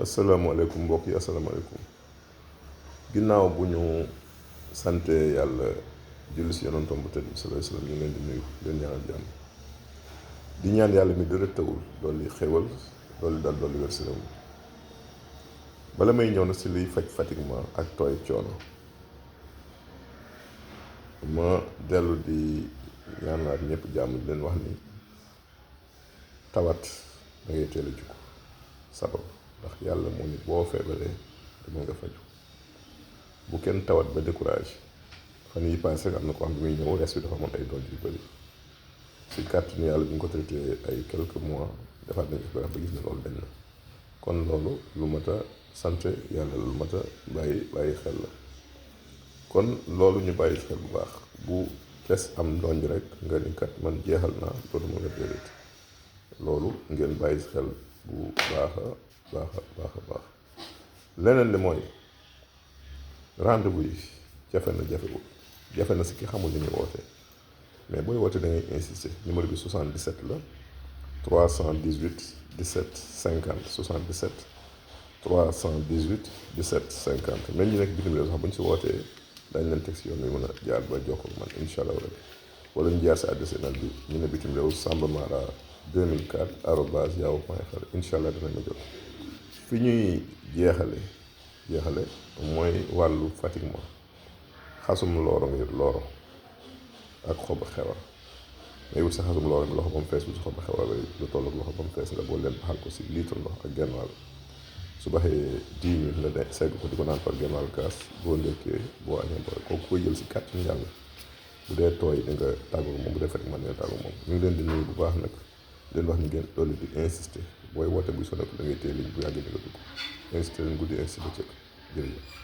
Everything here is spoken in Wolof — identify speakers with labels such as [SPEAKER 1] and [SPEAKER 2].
[SPEAKER 1] asalaamaaleykum mbokk yi asalaamaaleykum ginnaaw bu ñu sante yàlla julli si yonentam bu tedd bi sallallahu alayhi wa sallam ñu ngi leen di nuyu leen ñaanal jàmm di ñaan yàlla mi dara tawul dolli xéwal dolli dal dolli wér si réew mi bala may ñëw na si liy faj fatiguement ak tooy coono ma dellu di ñaanalaat ñëpp jàmm di leen wax ni tawat da ngay teel a jug sabab ndax yàlla moo ni boo feebaree dama nga faju bu kenn tawat ba décourage fan yi passé am na ko xam ne muy ñëw res bi dafa amoon ay doon yu bëri si kàttanu yàlla bi ñu ko traité ay quelques mois defaat nañ ko ba gis ne loolu dañ na kon loolu lu mat a sant yàlla lu mat a bàyyi xel la kon loolu ñu bàyyi xel bu baax bu des am ndonj rek nga ni kat man jeexal naa loolu ma nga déedéet loolu ngeen bàyyi xel bu baax a baax leneen li mooy rendez-vous yi jafe na si ki xamul ni ñu woote mais booy woote da ngay insister numéro bi 77 la 318 17 50 77 318 17 50 même ñu nekk bitim réew sax bu ñu si wootee dañ leen teg si yoon wi mën a jaar ba jokkoo ak man incha allah rabbi wala ñu jaar si adresse email bi ñu ne bitim réew sambamara 2004 arobase yahoo.fr incha allah danañ ma jot fi ñuy jeexale mooy wàllu fatiguement xasum looro ngir looro ak xobu xewar ngay wut sa xasum looro bi loxo ba mu fees wut sa xobu xewar lu toll ak loxo ba mu fees nga boole leen baxal ko si litre ndox ak genn wàll su baxee 10 minutes nga segg ko di ko naan par genn wàll kaas boo ndekkee boo añee booy kooku koy jël si kàttan yàlla bu dee tooy di nga tàggoog moom bu dee fatiguement di nga tàggoog moom ñu ngi leen di nuyu bu baax nag leen wax ni ngeen dolli di insister booy woote bu sonné ko da ngay téye ligne bu yàggee di nga dugg insister leen guddi insister bëccëg jërëjëf